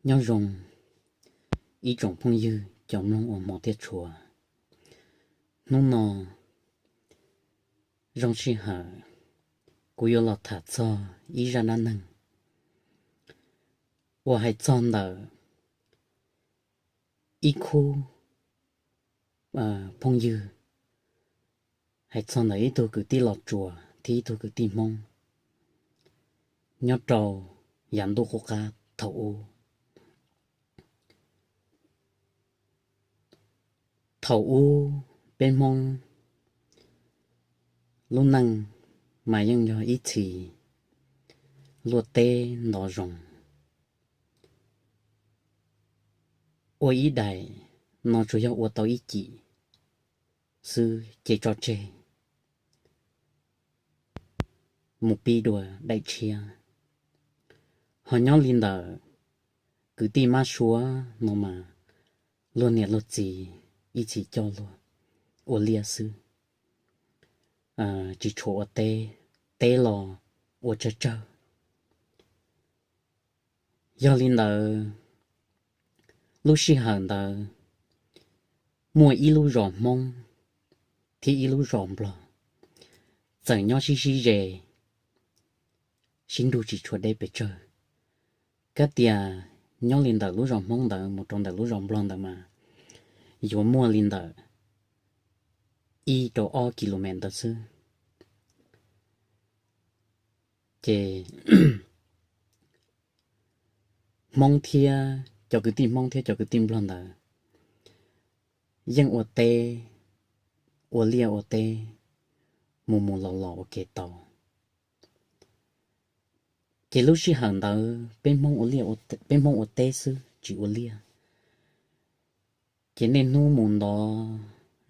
Nyob zoo ib tsoom phooj ywg cov mloog uas hmov thiab tshua. Hnub no zoo sij hawm kuv yuav los tham txog ib zaj dab neeg uas hais txog ntawm ib khub phooj ywg, hais txog ntawm ib tug kwv tij Los Tsuas thiab ib tug kwv tij Hmoob nyob rau yav ntuj qub qab thaum ub. Thaum ub peb Hmoob lub neej mas yeej yog ib txhis luaj teb ntov zoov. Ua ib daim no tsuas yog ua tau ib cim xwb ces tso tseg mus pib dua daim tshiab. Ho nyob li ntawm kwv tij Mab Suav no mas luag niam luag txiv ib txhis coj luag ua liaj xwb, tsis tshua ua teb, teb los ua tsawg tsawg. Yog li ntawd, lub sij hawm ntawd muaj ib lub zos Hmoob thiab ib lub zos Nplog txawm nyob sib sib ze, sib nrug tsis tshua deb pes tsawg. Kab tias nyob li ntawm lub zos Hmoob ntawd mus rau ntawm lub zos Nplog ntawd mas yuav muaj li ntawm ib rau ob kilomev ntawd xwb. Ces Hmoob thiab cov kwv tij Hmoob thiab cov kwv tij Nplog ntawd yeej ua teb, ua liaj ua teb, mus mus los los ua ke tau. Ces lub sij hawm ntawd peb Hmoob ua liaj, peb Hmoob ua teb xwb tsis ua liaj. Ces niaj hnub mus ntov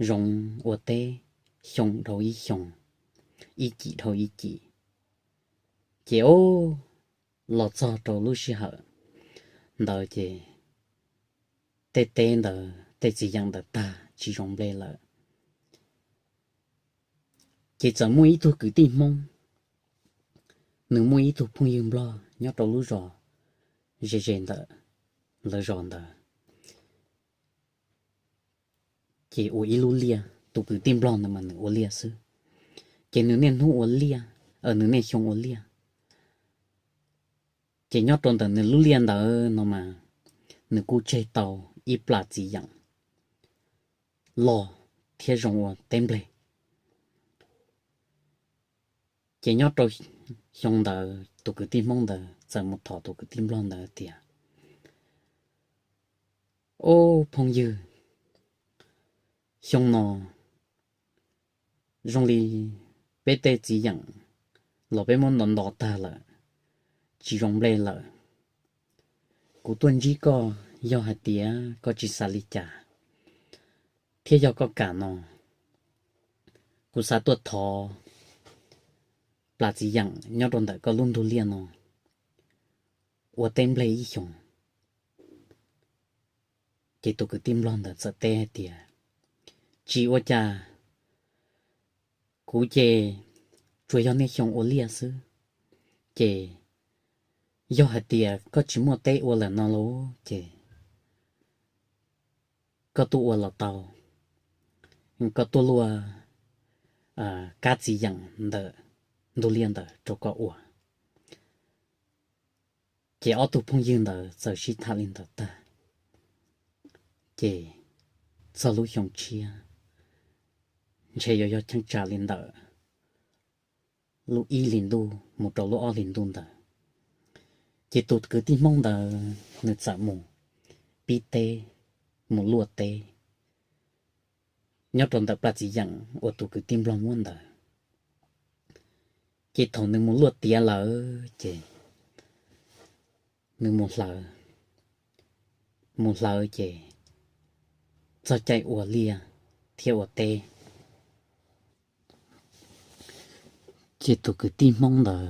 zoov ua teb, xyoo dhau ib xyoo, ib cim dhau ib cim. Ces o, los txog rau lub sij hawm ntawd ces tej teb ntawd tej txiv yeem ntawd tag tsis zoo nplej lawm. Ces txawm muaj ib tug kwv tij Hmoob, nws muaj ib tug phooj ywg Nplog nyob rau lub zos ze ze ntawm lawv zos ntawd. Ces ua ib lub liaj, tus kwv tij Nplog ntawd mas nws ua liaj xwb. Ces nws niaj hnub ua liaj, nws niaj xyoo ua liaj. Ces nyob rau ntawm nws lub liaj ntawd no mas nws kuj tseg tau ib plas txiv yeem loj thiab zoo ua teb nplej. Ces nyob rau xyoo ntawd tus kwv tij Hmoob ntawd txawm mus thov tus kwv tij Nplog ntawd tias, Ob phooj ywg, xyoo no zoo li peb tej txiv yeem los peb muab nto nto tag lawm, tsis zoo nplej lawm. Kuv tuaj ntsib koj, yog hais tias koj tsis xav li cas thiab yog koj kam no, kuv xav tuaj thov plas txiv yeem nyob rau ntawm koj lub ntug liaj no ua teb nplej ib xyoos. Ces tus kwv tij Nplog ntawd txawm teb hais tias, Tsis ua cas, kuv ces tsuas yog niaj xyoo ua liaj xwb, ces yog hais tias koj tsis muaj teb ua lawm no lauj ces koj tuaj ua los tau, koj tuaj luaj kab txiv yeem ntawm ntug liaj ntawd rau koj ua. Ces ob tug phooj ywg ntawd txawm sib tham li ntawd tag, ces txog lub xyoo tshiab, ntshe yuav yog cheeb tsam li ntawm lub ib hlis ntuj mus rau lub ob hlis ntuj ntawd, ces tus kwv tij Hmoob ntawd nws txawm mus pib teb, mus luaj teb nyob rau ntawm plas txiv yeem uas tus kwv tij Nplog muab ntawd. Ces thaum nws mus luaj tiav lawm ces nws mus hlawv, mus hlawv ces txog caij ua liaj thiab ua teb, ces tus kwv tij Hmoob ntawd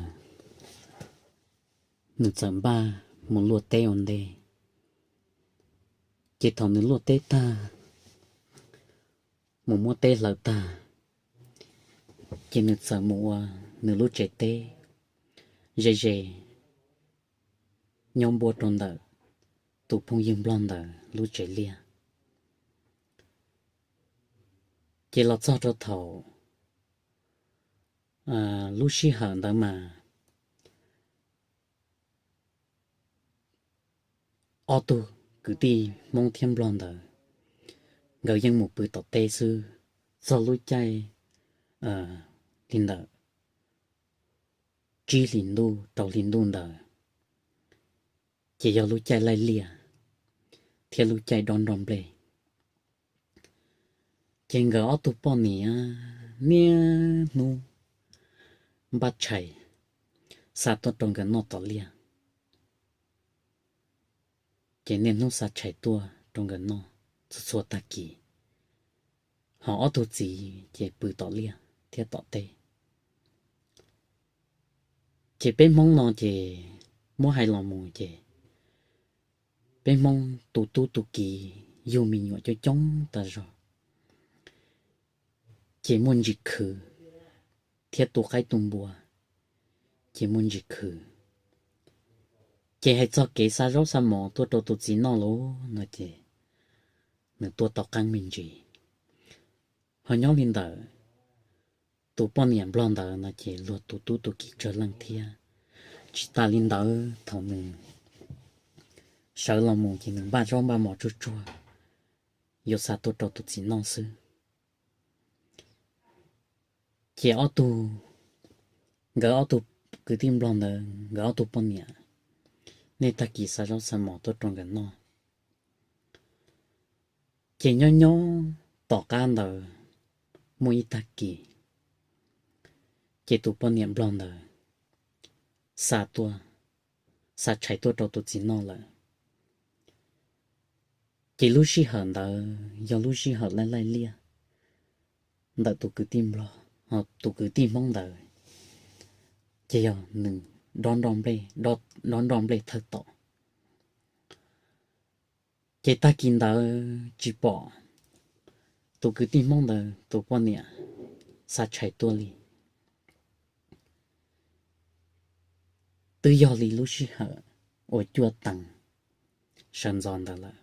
nws txawm npaj mus luaj teb ua ntej. Ces thaum nws luaj teb tag, mus muab teb hlawv tag, ces nws txawm mus ua nws lub tsev teb ze ze nyob npuab rau ntawm tus phooj ywg nplog ntawd lub tsev liaj. Ces los txog rau thaum lub sij hawm ntawd mas ob tug kwv tij Hmoob thiab Nplog ntawd nkawd yeej mus pw tom teb xwb. Txog lub caij li ntawm tsib hlis ntuj rau hli ntuj ntawd ces yog lub caij laij liaj thiab lub caij dob nroj nplej. Ces nkawd ob tug poj niam niaj hnub npaj tshais xa tuaj rau nkawd noj tom liaj. Ces niaj hnub xa tshais tuaj rau nkawd noj txhua txhua tag kis, ho ob tug txiv ces pw tom liaj thiab tom teb. Ces peb Hmoob no ces muab hais los mus ces peb Hmoob tu tub tu kiv yug me nyuam coob coob tas zog, ces muaj ntsis khwv thiab tu qaib tu npua ces muaj ntsis khwv. Ces hais txog kev xa zaub xa mov tuaj rau tus txiv noj los no ces nws tuaj tau qeeb me ntsis. Ho nyob li ntawm tus poj niam Nplog ntawd no ces luag tu tub tu kiv tsawg leej thiab. Tsis tas li ntawd thaum nws sawv los mus ces nws npaj zaub npaj mov tsuag tsuag yuav xa tuaj rau tus txiv noj xwb. Ces ob tug, nkawd ob tug kwv tij Nplog ntawd nkawd ob tug poj niam, nej tag kis xa zaub xa mov tuaj rau nkawd noj. Ces nyob nyob tom qab ntawd muaj ib tag kis, ces tus poj niam Nplog ntawd xa tuaj, xa tshais tuaj rau tus txiv noj lawm. Ces lub sij hawm ntawd yog lub sij hawm laij laij liaj ntawm tus kwv tij Nplog, tus kwv tij Hmoob ntawd ces yog nws dob nroj nplej, dob nroj nplej thawj tom. Ces tag kis ntawd tsis pom tus kwv tij Hmoob ntawd tus poj niam xa tshais tuaj li. Twb yog li lub sij hawm uas cuaj teev sawv ntxov ntawd lawm,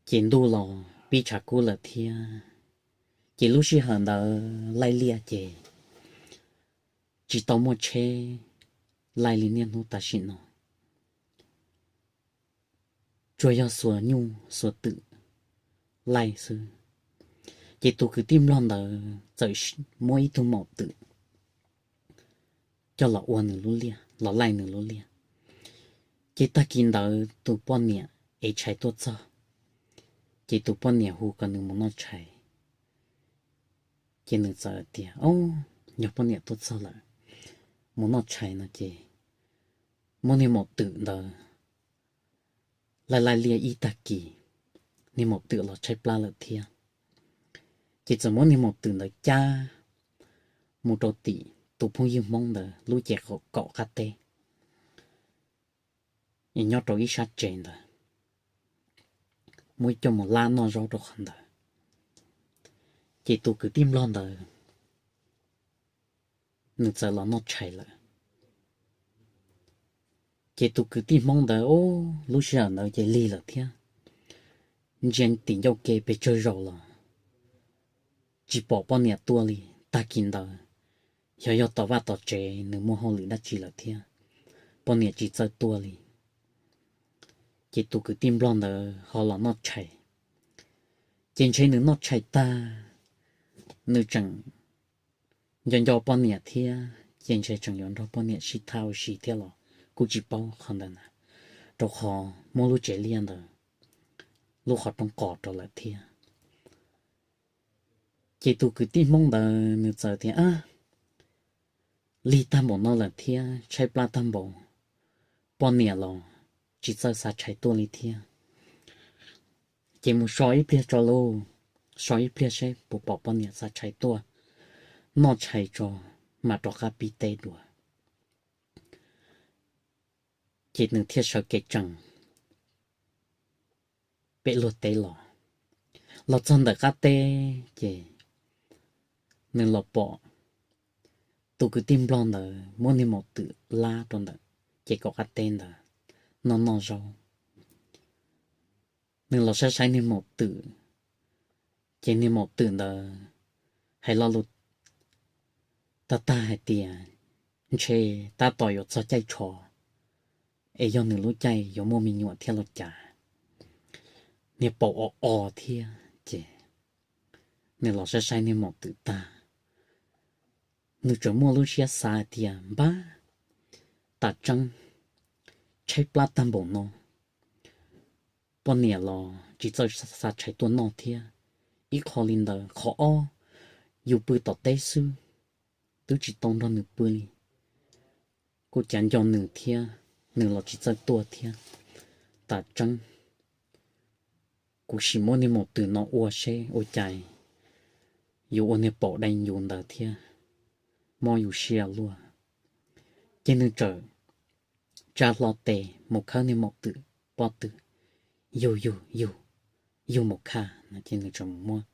ces ntuj los pib tshav kub lawm thiab. Ces lub sij hawm ntawd laij liaj ces tsis tau muaj tsheb laij li niaj hnub tam sim no, tsuas yog xuas nyuj xuas twm laij xwb. Ces tus kwv tij Nplog ntawd txawm muab ib tug maum twm coj los ua nws lub liaj, los laij nws lub liaj. Ces tag kis ntawd tus poj niam ev tshais tuaj txog, ces tus poj niam hu kom nws mus noj tshais. Ces nws txawm tias, Ob, yog poj niam tuaj txog lawm, mus noj tshais no ces muab niag maum twm ntawd laij laij liaj ib tag kis, niag maum twm los tshaib plab lawm thiab. Ces txawm muab niag maum twm ntawd cab mus rau tim tus phooj ywg Hmoob ntawd lub ces kaum qab teb, es nyob rau ib sab tsev ntawd, muab coj mus lab noj zaub rau qhov ntawd. Ces tus kwv tij Nplog ntawd nws txawm los noj tshais lawm. Ces tus kwv tij Hmoob ntawd, ub, lub sij hawm ntawd ces lig lawm thiab, ntsia tim ncauj ke pes tsawg zaus los tsis pom poj niam tuaj li. Tag kis ntawd xyov yog tom vaj tom tsev nws muaj hauj lwm dab tsi lawm thiab, poj niam tsis txawj tuaj li. Ces tus kwv tij Nplog ntawd ho los noj tshais. Ces ntshe nws noj tshais tag, nws tseem nco nco poj niam thiab, ces ntshe tseem yuav nrog poj niam sib tham ua si thiab los kuj tsis paub qhov ntawd na, rau qhov muab lub tsev liaj ntawd lub qhov rooj qos rau lawm thiab. Ces tus kwv tij Hmoob ntawd nws txawm tias, Ab, lig tag npaum no lawm thiab tshaib plab tag npaum, poj niam los tsis txawj xa tshais tuaj li thiab. Ces mus so ib pliag tso lauj, so ib pliag seb puas pom poj niam xa tshais tuaj, noj tshais tso mam rov qab pib teb dua. Ces nws thiaj sawv kev tsees pem luag teb los. Los txog ntawm qab teb ces nws los pom tus kwv tij Nplog ntawd muab niag maum twm lab rau ntawm ces kaum qab teb ntawd noj noj zaub. Nws los saib saib niag maum twm, ces niag maum twm ntawd hais lo lus tag tag hais tias ntshe tab tom yuav txog caij tsho, es yog nws lub caij yuav muaj me nyuam thiab los cas. Niag paum o o thiab ces nws los saib saib niag maum twm tag, nws tseem muaj lub siab xav hais tias npab, tas tseeb, tshaib plab tag npaum no, poj niam los tsis txawj xa tshais tuaj noj thiab. Ib qho li ntawd, qhov ob, yus pw tom teb xwb, twb tsis tau nrog nws pw li, kuv cav nco nws thiab, nws los tsis txawj tuaj thiab. Tas tseeb, kuv sim muab niag maum twm no ua seb ua cas yuav ua niag paum dai yus ntawd thiab, mob yus siab luaj. Ces nws txawm tsa hlo tes mus khawb niag maum twm pob tw, yug yug yug, yug mus khaj no ces nws txawm mus muab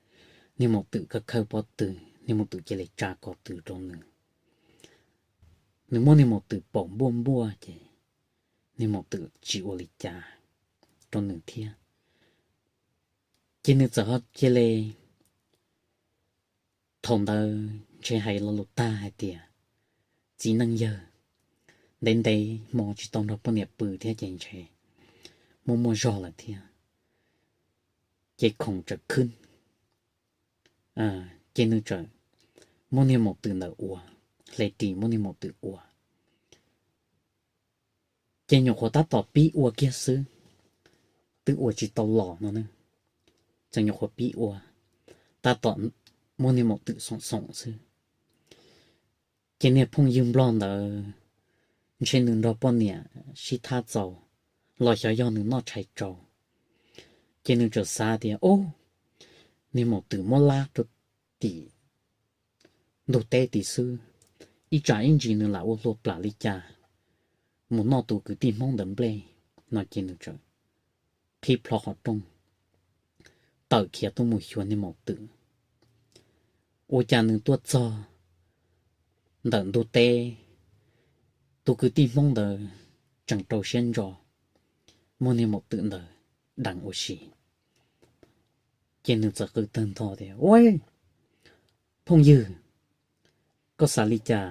niag maum twm khawb khawb pob tw, niag maum twm cia li tsa ko tw rau nws. Nws muab niag maum twm paum npuaj npuaj ces niag maum twm tsis ua li cas rau nws thiab. Ces nws txawm ho cia li, thaum ntawd ntshe hais lo lus tag hais tias txiv neej yawg ntev ntev hmo tsis tau nrog poj niam pw thiab ces ntshe muaj muaj zog lawm thiab. Ces khoom txawm khwb, ces nws txawm muab niag maum twm ntawd ua, hle ris muab niag maum twm ua. Ces nyuam qhuav tab tom pib ua kiag xwb, twb ua tsis tau los no, txawm nyuam qhuav pib ua, tab tom muab niag maum twm xoom xoom xwb. Ces niag phooj ywg nplog ntawd ntshe nws nrog poj niam sib thab txaus, los xyov yog nws noj tshais tsaus, ces nws txawm xav tias, Ob, niag maum twm muab lab rau tim ntug teb tid xwb, ib tsam ib ntsis nws lam ua hlua plam li cas mus noj tus kwv tij Hmoob ntawd nplej, no ces nws txawm qhib plho qhov rooj tawm khiav tuaj mus xyuas niag maum twm. Ua cas nws tuaj txog ntawm ntug teb, tus kwv tij Hmoob ntawd tseem rau siab ntso muab niag maum twm ntawd deev ua si. Ces nws txawm qw tawg ntho tias, Ua, phooj ywg, koj xav li cas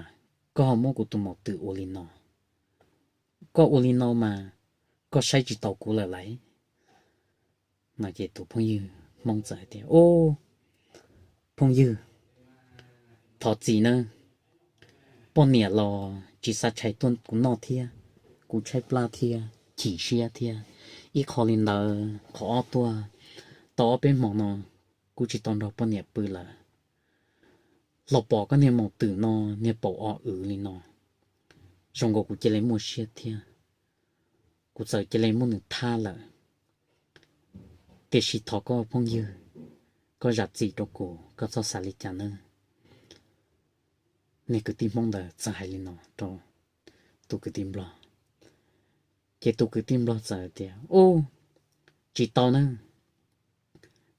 koj ho muab kuv tus maum twm ua li no? Koj ua li no mas koj saib tsis taus kuv lawm lauj. No ces tus phooj ywg Hmoob txawm hais tias, Ob, phooj ywg, thov txim nawb. Poj niam los tsis xa tshais tuaj kuv noj thiab, kuv tshaib plab thiab chim siab thiab. Ib qho li ntawd, qhov ob tuaj tau ob peb hmo no kuv tsis tau nrog poj niam pw lawm. Los pom koj niag maum twm no niag paum o wv li no, zoo nkaus kuv cia li muaj siab thiab, kuv txawm cia li muab nws thab lawm. Tiam sis thov koj phooj ywg, koj zam txim rau kuv, koj txhob xav li cas nawb. Niag kwv tij Hmoob ntawd txawm hais li no rau tus kwv tij Nplog. Ces tus kwv tij Nplog txawm tias, Ub, tsis tau na,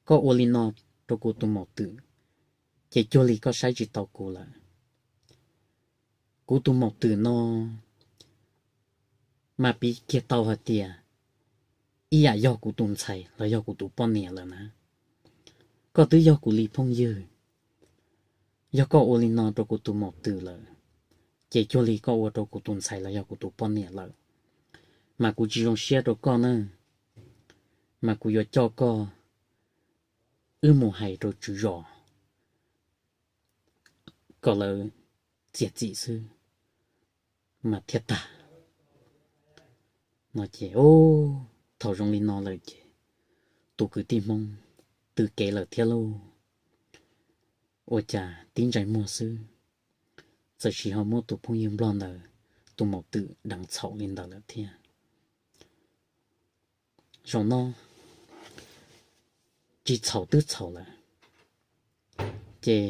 koj ua li no rau kuv tus maum twm, ces cuag li koj saib tsis taus kuv lawm. Kuv tus maum twm no mas piv kiag tau hais tias ib yam yog kuv tus ntxhais los yog kuv tus poj niam lawm na. Koj twb yog kuv li phooj ywg, yog koj ua li no rau kuv tus maum twm lawm, ces cuag li koj ua rau kuv tus ntxhais los yog kuv tus poj niam lawm. Mas kuv tsis zoo siab rau koj na, mas kuv yuav coj koj wb mus hais rau tswv zos kom lawv txiav txim xwb mas thiaj tag. No ces, thaum zoo li no lawm ces tus kwv tij Hmoob tw kev lawm thiab lauj. Ua cas tib ntsais muag xwb, txawm sis ho muab tus phooj ywg Nplog ntawd tus maum twm deev txhaum li ntawd lawm thiab. Zaum no tsis txhaum twb txhaum lawm, ces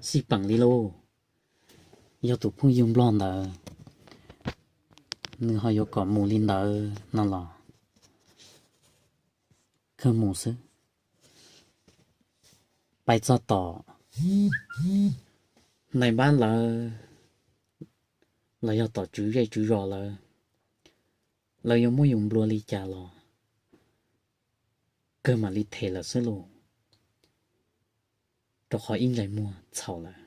xij peem li lauj. Yog tus phooj ywg Nplog ntawd nws ho yuav kom mus li ntawd no los kawg mus xwb. Pais txog tom nais npab lawv los yog tom tswv zej tswv zos lawv, lawv yuav muab yus nplua li cas los kawg mam li them lawm xwb lauj, rau qhov ib ntsais muag txhaum lawm,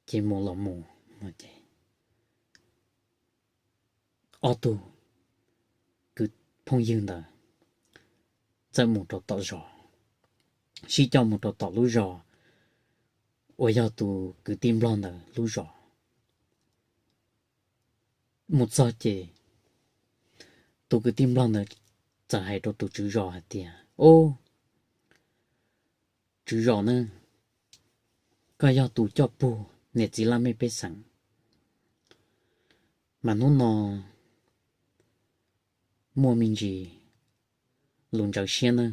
ces mus los mus no ces ob tug kwv phooj ywg ntawd txawm mus rau tom zos, sib coj mus rau tom lub zos uas yog tus kwv tij nplog ntawd lub zos. Mus txog ces tus kwv tij nplog ntawd txawm hais rau tus tswv zos hais tias, Ub, tswv zos na, koj yog tus coj pug niam txiv laj mej pej xeem, mas hnub no muaj me ntsis lus ntsawv siab na,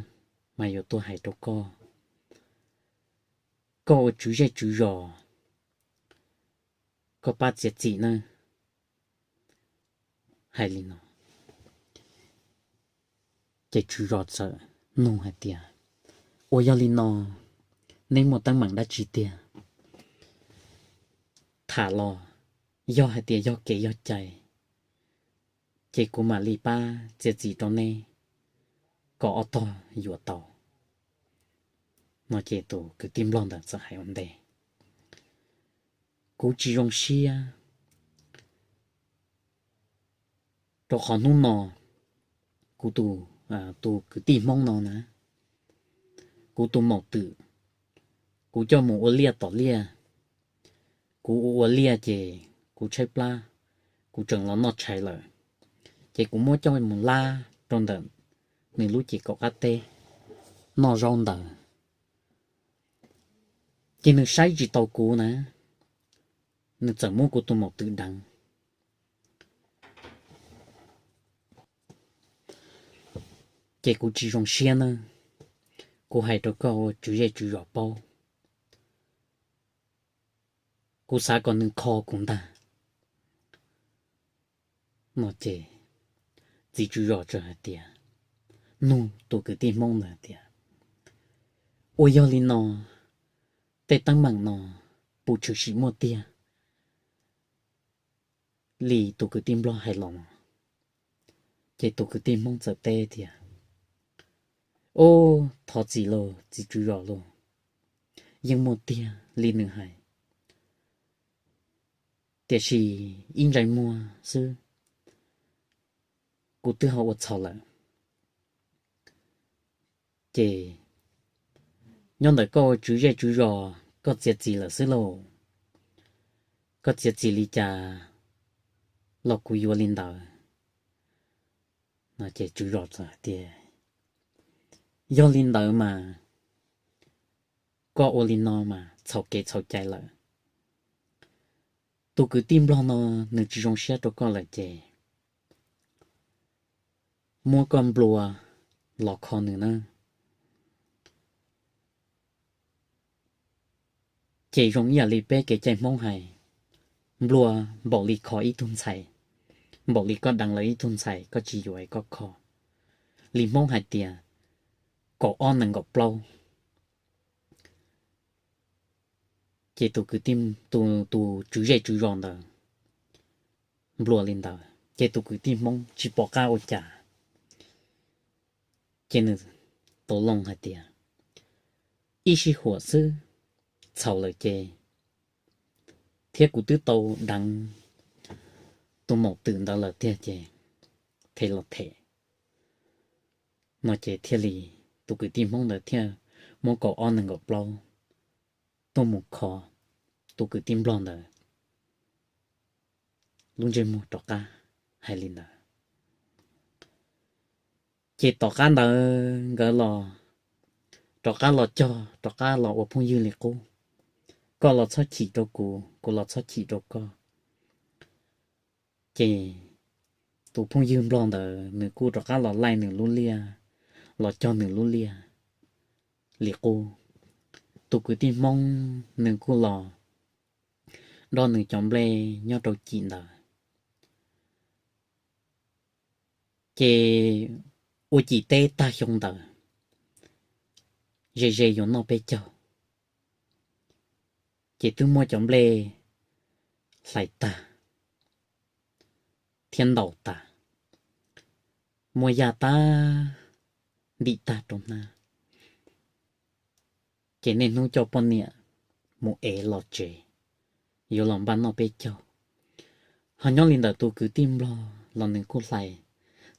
mas yuav tuaj hais rau koj, koj ua tswv zej tswv zos, koj pab txiav txim na. Hais li no, ces tswv zos txawm nug hais tias, Ua yog li no, neb muaj teeb meem dab tsi tiag? Tham los yog hais tias yog kev yog cai, ces kuv mam li pab txiav txim rau neb kom ob tog yuav tau. No ces tus kwv tij nplog ntawd txawm hais ua ntej, Kuv tsis zoo siab, rau qhov hnub no kuv tus, tus kwv tij hmoob no na, kuv tus maum twm, kuv coj mus ua liaj tom liaj, kuv ua ua liaj ces kuv tshaib plab, kuv tseem los noj tshais lawm, ces kuv muab coj mus lab rau ntawm nws lub ces kaum qab teb noj zaub ntawd, ces nws saib tsis tau kuv na, nws txawm muab kuv tus maum twm deev. Ces kuv tsis zoo siab na, kuv hais rau koj ua tswv zej tswv zos paub, kuv xav kom nws kho kuv ntag. No ces txiv tswv zos txawm hais tias, nug tus kwv tij hmoob ntawd hais tias, Ua yog li no, tej teeb meem no puas tshwm sim muaj tiag li tus kwv tij nplog hais los? Ces tus kwv tij hmoob txawm teb tias, Ob, thov txim lauj txiv tswv zos lauj, yeej muaj tiag li nws hais, tiam sis ib ntsais muag xwb, kuv twb ho ua txhaum lawm. Ces nyob ntawm koj ua tswv zej tswv zos koj txiav txim lawm xwb lauj, koj txiav txim li cas los kuv yuav li ntawd. No ces tswv zos txawm hais tias, Yog li ntawd mas koj ua li no mas txhaum kev txhaum cai lawm. Tus kwv tij nplog no nws tsis zoo siab rau koj lawm ces muab koj nplua los kho nws na. Ces zoo ib yam li peb kev cai Hmoob hais, nplua npaum li kho ib tug ntxhais, npaum li koj deev lawv ib tug ntxhais koj tsis yuav es koj kho. Li Hmoob hais tias kaum ob nees nkaum plaub. Ces tus kwv tij, tus, tus tswv zej tswv zos ntawd nplua li ntawd ces tus kwv tij Hmoob tsis pom qab ua cas, ces nws tau loo hais tias, Ib sij huam xwb, txhaum lawm ces, thiab kuv twb tau deev tus maum twm ntawd lawm tiag ces them los them. No ces thiaj li tus kwv tij Hmoob ntawd thiaj muab kaum ob nees nkaum plaub tuaj mus kho tus kwv tij Nplog ntawd lub ntsej muag rov qab, hais li ntawd. Ces tom qab ntawd nkawd los rov qab los cog, rov qab los ua phooj ywg li qub. Koj los txhob chim rau kuv, kuv los txhob chim rau koj. Ces tus phooj ywg Nplog ntawd nws kuj rov qab los laij nws lub liaj, los cog nws lub liaj li qub. Tus kwv tij Hmoob nws kuj los dob nws cov nplej nyob rau cim ntawd. Ces ua cim teb tag xyoo ntawd, ze ze yuav noj peb caug, ces twb muab cov nplej hlais tag thiab ntaus tas. muab yaj tag, ntim tag rau hnab. Ces niaj hnub coj poj niam mus ev los tsev, yuav los npaj noj peb caug. Ho nyob li ntawm tus kwv tij nplog los nws kuj hlais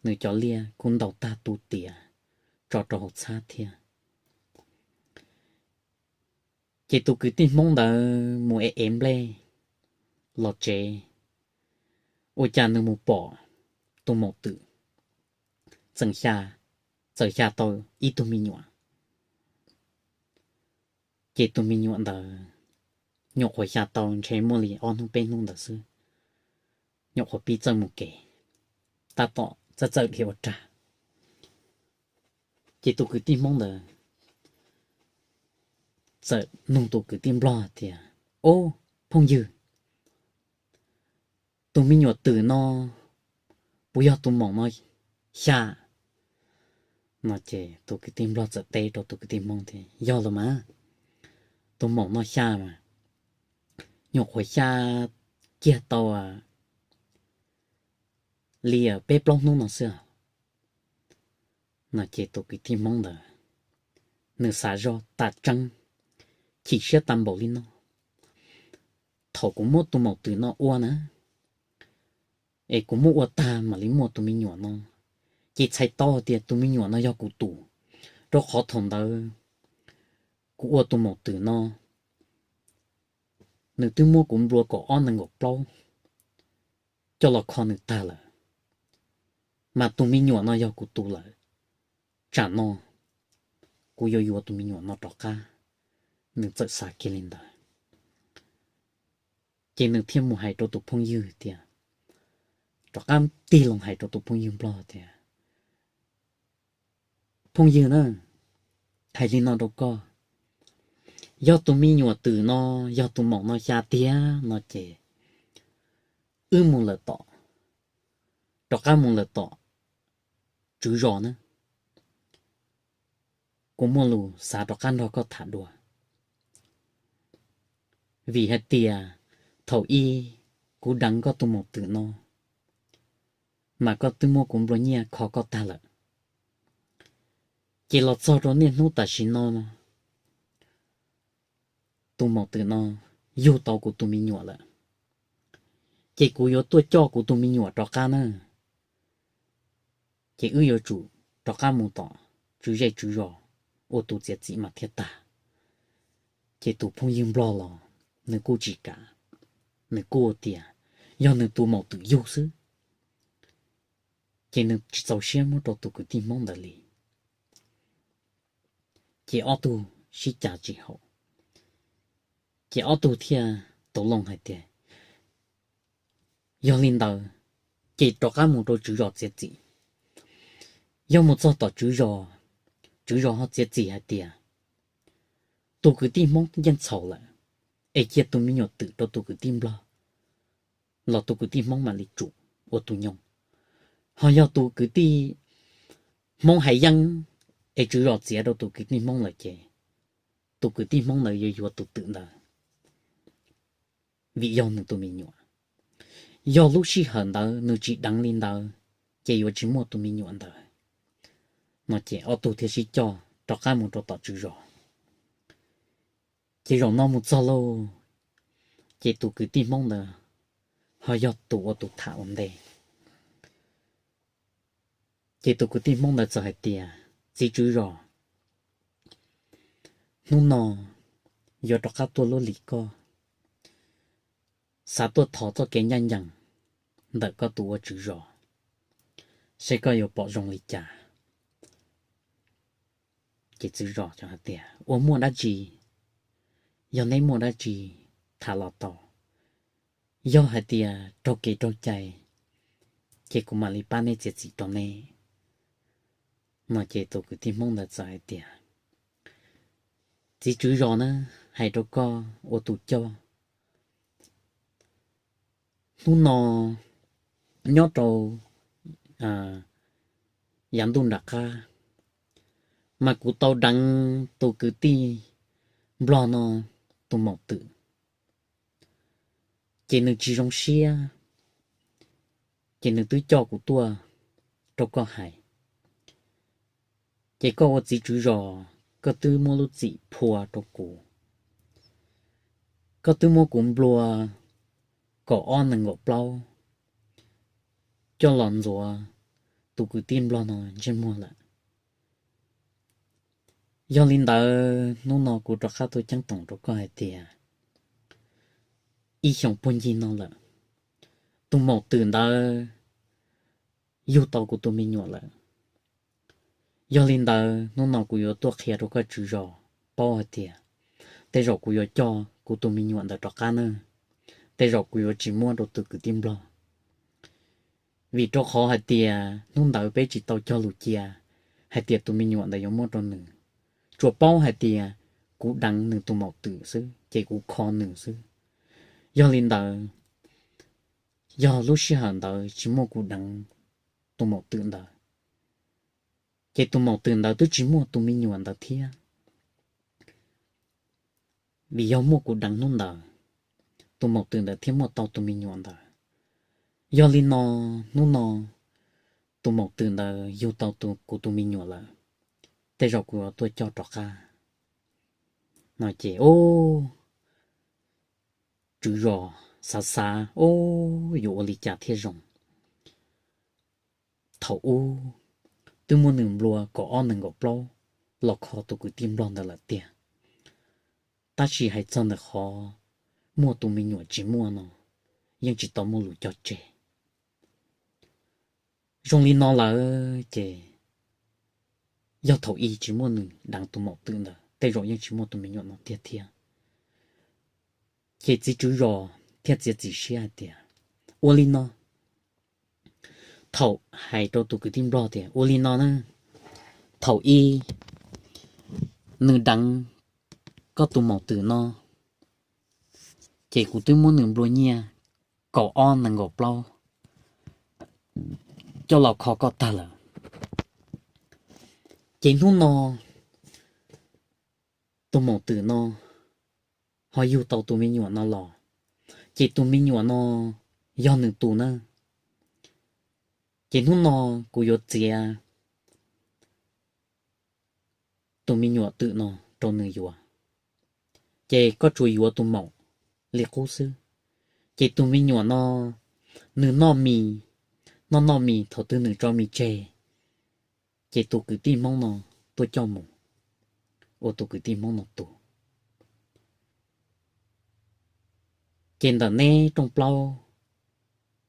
nws cov liaj kuj ntaus tag tu tiav tso rau hauv txhab thiab. Ces tus kwv tij hmoob ntawd mus ev ev nplej los tsev, ua cas nws mus pom tus maum twm txawm xya, txawm xya tau ib tug me nyuam. Ces tus me nyuam ntawd nyuam qhuav xya tau ntshe muaj li ob hnub peb hnub ntawd xwb, nyuam qhuav pib txawj mus kev, tab tom txawj txawj dhia ua rag. Ces tus kwv tij hmoob ntawd txawm nug tus kwv tij nplog tias, Ob, phooj ywg, tus me nyuam twm no puas yog tus maum no xya? No ces tus kwv tij nplog txawm teb rau tus kwv tij hmoob tias, Yog los mas, tus maum no xya mas, nyuam qhuav xya kiag tau li peb plaub hnub no xwb. No ces tus kwv tij hmoob ntawd nws xav zog tas tseeb, chim siab tag npaum li no, thaum kuv muab tus maum twm no ua na, es kuv muab ua tag mam li muaj tus me nyuam no, ces txhais tau tias tus me nyuam no yog kuv tus, rau qhov thaum ntawd kuv ua tus maum twm no, nws twb muab kuv nplua kaum ob nees nkaum plaub coj los kho nws tag lawm, mas tus me nyuam no yog kuv tus lawm, tsam no kuv yuav yuav tus me nyuam no rov qab. Nws txawm xav kiag li ntawd, ces nws thiaj mus hais rau tus phooj ywg tias, rov qab tig loo hais rau tus phooj ywg nplog tias, Phooj ywg na, hais li no rau koj, yog tus me nyuam twm no yog tus maum no xya tiag no ces wb mus lawm tom, rov qab mus lawm tom tswv zos na, kuv muaj lus xav rov qab nrog koj tham dua. Vim hais tias thaum ub kuv deev koj tus maum twm no, mas koj twb muab kuv nplua nyiaj kho koj tag lawm. Ces los txog rau niaj hnub tam sim no, tus maum twm no yug tau kuv tus me nyuam lawm, ces kuv yuav tuaj coj kuv tus me nyuam rov qab na. Ces wb yuav tsum rov qab mus tom tswv zej tswv zos ua tus txiav txim mas thiaj tag. Ces tus phooj ywg nplog los nws kuj tsis kam, nws kuj tias yog nws tus maum twm yug xwb, ces nws tsis txaus siab muab rau tus kwv tij hmoob ntawd li. Ces ob tug sib cav tsis haum, ces ob tug thiaj tau loo hais tias, yog li ntawd, ces rov qab mus rau tswv zos txiav txim. Yog mus txog tom tswv zos, tswv zos ho txiav txim hais tias tus kwv tij hmoob yeej txhaum lawm, es cia tus me nyuam twm rau tus kwv tij nplog, los tus kwv tij hmoob mam li tsum ua tus nyoog. Ho yog tus kwv tij hmoob hais yeej, es tswv zos txiav rau tus kwv tij hmoob lawm ces tus kwv tij hmoob ntawd yuav yuav tus twm ntawd, vim yog nws tus me nyuam. Yog lub sij hawm ntawd nws tsis deev li ntawd, ces yuav tsis muaj tus me nyuam ntawd. No ces ob tug thiaj sib coj rov qab mus rau tom tswv zos. Ces zaum no mus txog lauj, ces tus kwv tij hmoob ntawd ho yog tus ua tus tham ua ntej. Ces tus kwv tij hmoob ntawd txawm hais tias, txiv tswv zos, hnub no yuav rov qab tuaj luaj li koj, xav tuaj thov txoj kev ncaj ncees ntawm koj tus ua tswv zos, seb koj yuav pom zoo li cas. Ces tswv zos hais tias, ua muaj dab tsi, yog neb muaj dab tsi tham los tau, yog hais tias raug kev raug cai, ces kuv mam li pab neb txiav txim rau neb. No ces tus kwv tij hmoob ntawd txawm hais tias, txiv tswv zos na, hais rau koj ua tus coj, hnub no nyob rau yav ntuj nram qab, mas kuv tau deev tus kwv tij nplog no tus maum twm, ces nws tsis zoo siab, ces nws twb coj kuv tuaj rau koj hais, Ces koj ua txiv tswv zos, koj twb muab lub txim phua rau kuv, koj twb muab kuv nplua kaum ob nees nkaum plaub coj los ntxuav tus kwv tij nplog no ntsej muag lawm. Yog li ntawd hnub no kuv rov qab tuaj ceeb toom rau koj hais tias ib xyoos puag ncig no lawm, tus maum twm ntawd yug tau kuv tus me nyuam lawm. Yog li ntawd hnub no kuv yuav tuaj qhia rau koj tswv zos paub hais tias tej zaum kuv yuav coj kuv tus me nyuam ntawd rov qab na, tej zaum kuv yuav tsis muab rau tus kwv tij nplog. Vim rau qhov hais tias hnub ntawd peb tsis tau cog lus cia hais tias tus me nyuam ntawd yuav muab rau nws, tsuas paub hais tias kuv deev nws tus maum twm xwb ces kuv kho nws xwb. Yog li ntawd, yog lub sij hawm ntawd tsis muaj kuv deev tus maum twm ntawd, ces tus maum twm ntawd twb tsis muaj tus me nyuam ntawd thiab. Vim yog muaj kuv deev hnub ntawd, tus maum twm ntawd thiaj muaj tau tus me nyuam ntawd. Yog li no, hnub no tus maum twm ntawd yug tau kuv tus me nyuam lawm, tej zaum kuv yuav tuaj coj rov qab. No ces ub, tswv zos xav xav ub yuav ua li cas thiaj zoo. Thaum ub twb muab nws nplua kaum ob nees nkaum plaub los kho tus kwv tij nplog ntawd lawm tiag, tab sis hais txog ntawm qhov muaj tus me nyuam tsis muaj no yeej tsis tau muaj lus cog tseg. Zoo li no lawm ces yog thaum ub tsis muaj nws deev tus maum twm ntawd tej zaum yeej tsis muaj tus me nyuam no tiag thiab. Ces txiv tswv zos thiaj txiav txim siab hais tias ua li no, thaum hais rau tus kwv tij nplog tias ua li no na, thaum ub nws deev koj tus maum twm no, ces kuv twb muab nws nplua nyiaj kaum ob nees nkaum plaub coj los kho koj tag lawm. Ces hnub no tus maum twm no ho yug tau tus me nyuam no los, ces tus me nyuam no yog nws tus na. Ces hnub no kuv yuav txiav tus me nyuam twm no rau nws yuav, ces koj tsuas yuav tus maum li qub xwb. Ces tus me nyuam no nws noj mis, noj noj mis thaum twg nws tso mis tseg, ces tus kwv tij Hmoob no tuaj coj mus ua tus kwv tij Hmoob no tus. Ces ntawm neb rooj plaub,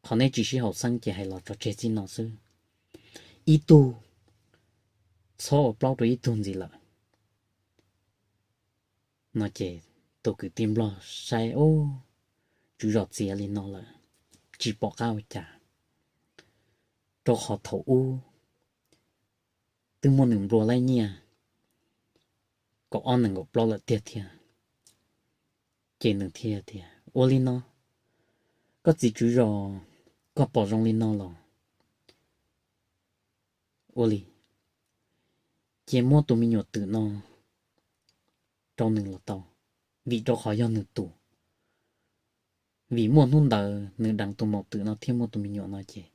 qhov neb tsis sib haum xeeb ces hais los tso tseg txij no xwb. Ib tug txhob ua plaub rau ib tug ntxiv lawm. No ces tus kwv tij Nplog saib, ub, tswv zos txiav li no lawm, tsis pom qab ua cas, rau qhov thaum ub twb muaj nws nplua laib nyiaj kaum ob nees nkaum plaub lawm tiag thiab. Ces nws thiaj tias, ua li no, koj txiv tswv zos, koj pom zoo li no los ua li, cia muab tus me nyuam twm no rau nws los tau, vim rau qhov yog nws tus. Vim muaj hnub ntawd nws deev tus maum twm no thiaj muaj tus me nyuam no ces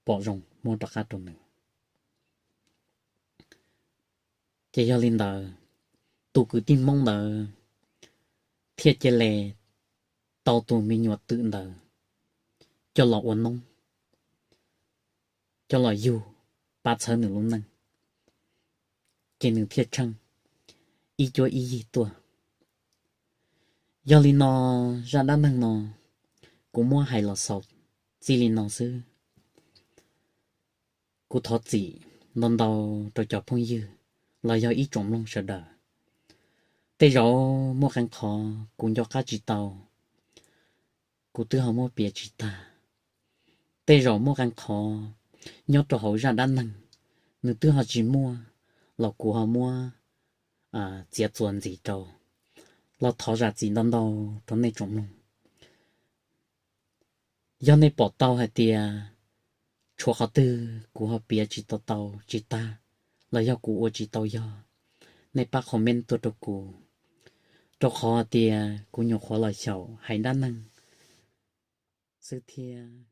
pom zoo muab rov qab rau nws. Ces yog li ntawd, tus kwv tij Hmoob ntawd thiaj cia li tau tus me nyuam twm ntawd coj los ua noob, coj los yug pab txhawb nws lub neej, ces nws thiaj tsheej ib cuab ib yig tuaj. Yog li no, zaj dab neeg no kuv muab hais los xaus txij li no xwb. Kuv thov txim ntau ntau rau cov phooj ywg los yog ib tsoom mloog sawv daws. Tej zaum muaj qee qhov kuv nco qab tsis tau, kuv twb ho muab piav tsis tag. Tej zaum muaj qee qhov nyob rau hauv zaj dab neeg, nws twb ho tsis muaj los kuv ho muab txiav txuas ntxiv rau, los thov zam txim ntau ntau rau nej tsoom mloog. Yog nej pom tau hais tias tshuav qhov twg kuv ho piav tsis tau tau tsis tag, los yog kuv ua tsis tau yog, nej pab comment tuaj rau kuv, rau qhov tias kuv nyuam qhuav los xyaum hais dab neeg xwb thiab.